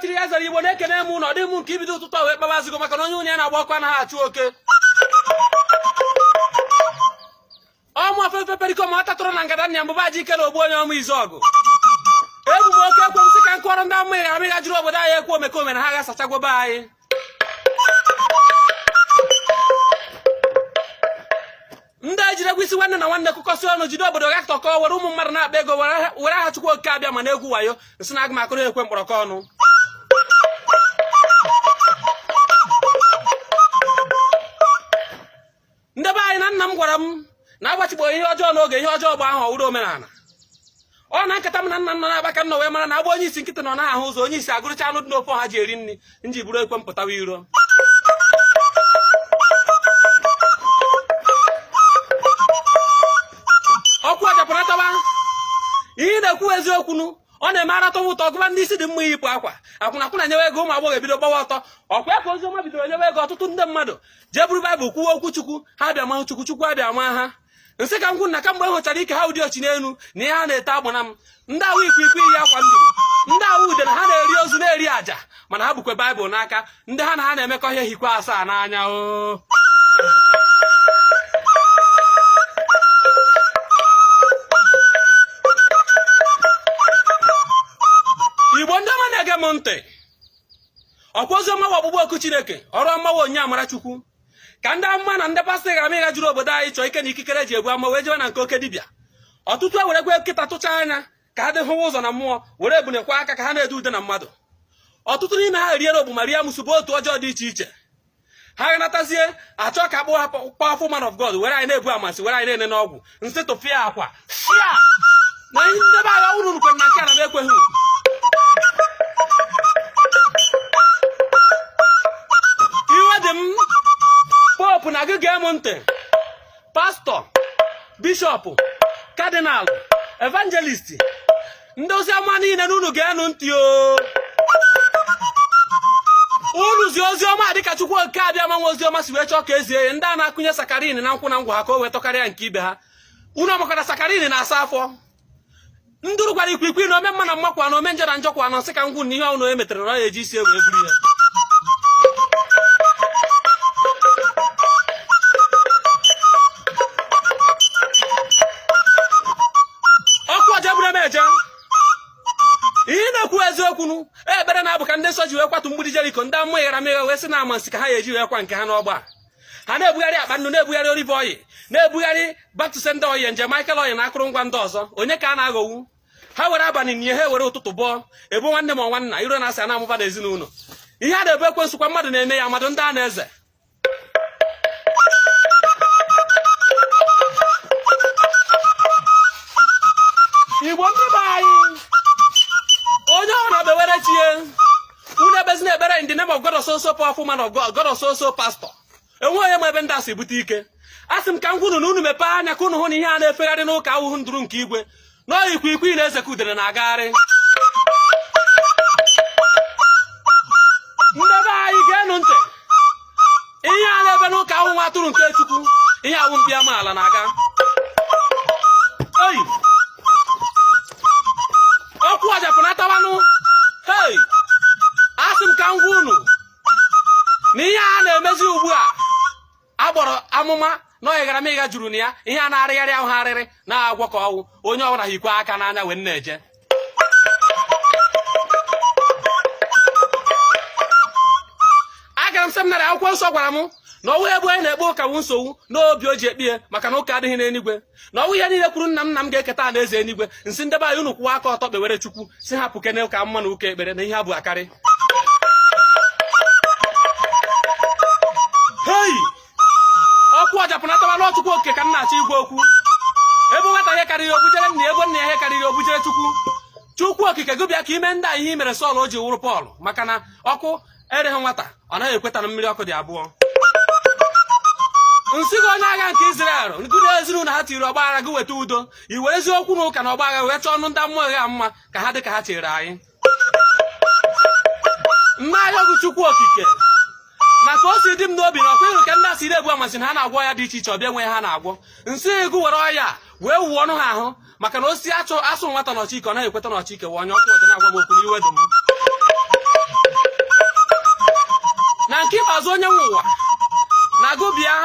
Chiri ya zara. Igbo na-ekene m na ọ dị m nke ibido ụtụtụ a wee kpawa azụgo maka na onye ụnụ ya na-agba ọkụ anaghị achụ oke. Ọmụ afefe perikoma atatụrụ na ngada nna mbụba ji ike na ogbu onye ọmụ izu ọgụ ebu m oke ekwe m sị ka m kụọrọ ndị amụma ịgha juru obodo anyị ekwe omekome na ha ga-asachagwobe anyị. Ndị ejidegwu isi nwanne na nwanne kụkọsị ọnụ jide obodo ga tọkọ were ụmụ mmadụ na-akpa ego were aha Chukwu Okike Abịama na-egwu wayo nsị na aga m akụrụ ekwe mkpọrọkọ ọnụ. Ndị be anyị na nna m gwara m na agbachigbo ihe ọjọọ n'oge ihe ọjọọ gba ahụ ọwụrụ omenala ọ na nkata m na nna m nọ na-akpa ka m nọ wee mara na agba onye isi nkịtị na ọ naghị ahụ ụzọ onye isi agụrụcha anụ dị n'ofe ọha ji eri nri nji bụrụ ekwe mpụtawa iro. Ọkụ ajapụnatawa ihe ị na-ekwu eziokwu nụ ọ na-eme aratọwa ụtọ ọgụba ndị isi dị mma iyipụ akwa akwụna akwụna nyewe ego ụmụ agbọghọ ebido gbawa ọtọ ọkwa ya ka ozi ọma bidoro nyewe ego ọtụtụ ndị mmadụ jee buru baịbụl kwuwe okwu Chukwu ha bịa ma Chukwu Chukwu abịa ma ha nsị ka m kwu na kamgbe m hụchara ike ha ụdị ochi n'elu na ihe ha na-ete agbụ na m ndị ahụ ikwikwii yi akwa nduru ndị ahụ ude na ha na-eri ozu na-eri àjà mana ha bukwe baịbụl n'aka ndị ha na ha na-emekọ ihe hikwa asaa n'anya o Igbo ndị ọma na-ege m ntị ọkwa ozi ọma ọgbụgbọ oku Chineke ọrụ ọma wụ onyinye amara Chukwu ka ndị amụma na ndị pastọ ịgha juru obodo anyị chọọ ike na ikikere ji ebu ama wee jewe na nke oke dibịa ọtụtụ ewerekwa nkịta tụcha anya ka ha dị hụwa ụzọ na mmụọ were ebunekwa aka ka ha na-ede ude na mmadụ ọtụtụ n'ime ha eriere ogbuma rie amụsụ bụ otu ọjọọ dị iche iche ha natazie achọ ka akpọ ha powerful man of God were anyị na-ebu amasị were anyị na-ene n'ọgwụ nsị tụfịa akwa fịa na ihe ndị be anyị unu kwere na nke a na m ekweghị. Iwe dị m popu na gị gee m ntị pastọ bishọp kadinal evangelist ndị ozi ọma niile na unu geenụ ntị o unu zi ozi ọma dịka Chukwu Okike Abịama nwe ozi ọma si wee chọọ ka ezie ya ndị a na-akụnye saccharin na nkwụ na ngwa ha ka o wee tọkarịa nke ibe ha unu amakwana saccharin na-asa afọ ndụrụ gwara ikwikwii na ome mma na mma kwa na ome njọ na njọ kwa na nsị ka ngwụ na ihe ọnụ e metere na ọ ya eji isi wee buru ya. Ọkụ ọja buru m eje ihe na-ekwu eziokwu nụ ekpere na-abụ ka ndị nsọ ji wee kwatu mgbidi Jeriko ndị amụma ịghara mịgha wee sị na amansi ka ha ya eji wee kwa nke ha n'ọgba ha na-ebugharị akpa nnu na-ebugharị olive oil na-ebugharị back to sender oil nje Michael oil na akụrụngwa ndị ọzọ onye ka a na-aghọgbu ha were abalị nye ha were ụtụtụ bọọ ebu nwanne ma nwanna iro na-asị a na-amụba n'ezinụlọ ihe a na-ebu ekwensu kwa mmadụ na-eme ya mmadụ ndị a na-eze Igbo ndị be anyị onye ọ na-abewere chie unu ebezina ekpere in the name of God of so so powerful man of God, God of so so pastor enwe onye ma ebe ndị a si bute ike a sị m ka m gwa unu na unu mepee anya ka unu hụ na ihe a na-efegharị n'ụka awụhụ nduru nke igwe na ikwikwii na-eze ka udere na-agagharị ndị be anyị geenụ ntị ihe a na-ebe n'ụka awụ nwa atụrụ nke Chukwu ihe awụ mkpi amaala na-aga ei ọkụ ọja pụnatawanụ hei asị m ka m gwa unu na ihe a na-emezi ugbu a agbọrọ amụma na ọyịgharamịgha juru na ya ihe a na-arịgharị ahụ arịrị na-agwọ ka ọwụ onye ọbụla hikwa aka n'anya wee na-eje agara m seminarị akwụkwọ nsọ gwara m na ọwụ ebe onye na-ekpe ụka wụ nsogbu n'obi o ji ekpe maka na ụka adịghị n'eluigwe na ọwụ ihe niile kwuru nna m nna m ga-eketa ala eze eluigwe nsị ndebe anyị unu kwụwa aka ọtọ kpewere Chukwu si hapụ kene ụka mma na ụka ekpere na ihe abụ akarị hei ọkụ ọja pụnatawa n'Chukwu Okike ka m na-achọ igwe okwu ebe nwata ihe karịrị obujere nna ya ebe nna ya ihe karịrị obujere Chukwu Chukwu Okike gị bịa ka ime ndị a ihe i mere Sọl o ji wụrụ Pọl maka na ọkụ ereghị nwata ọ naghị ekweta na mmiri ọkụ dị abụọ nsị gị onye agha nke Izrel gị na ezinụlọ ha tiri ọgba aghara gị weta udo i were eziokwu na ụka na ọgba aghara wee chọọ ọnụ ndị mmụọ gha mma ka ha dị ka ha chere anyị nna anyị ọgụ Chukwu Okike na ka o si dị m n'obi na ọkwa ịhụrụ ka ndị a si na-ebu amasị na ha na-agwọ ọya dị iche iche ọbịa enwe ha na-agwọ nsị ego were ọya wee wuo ọnụ ha ahụ maka na osisi achụ asụ nwata n'ọchị ike ọ naghị ekweta n'ọchị ike wee onye ọkụ ọja na-agwa m okwu n'iwe dị m. Na nke ikpeazụ, onye nwe ụwa na-agụ, bịa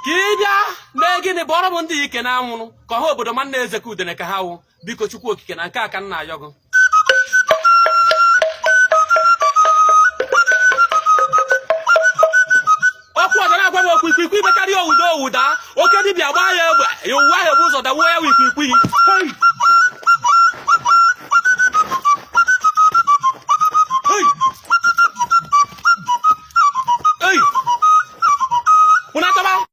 ka ị bịa mee gịnị? Bụọrọ m ndị ike na anwụrụ ka ọha obodo ma nna eze ka udene ka ha wụ. Biko, Chukwu Okike, na nke a ka nna ayọgụ. Okwu ọzọ na-agwa m okwu, ikwikwii bekarịa owudo owuda, oke dibịa gbaa ya egbe ya, ụwa ahụ ebu ụzọ dawuo ya wụ ikwikwii. Hey! Hey! Hey! Unu atọba.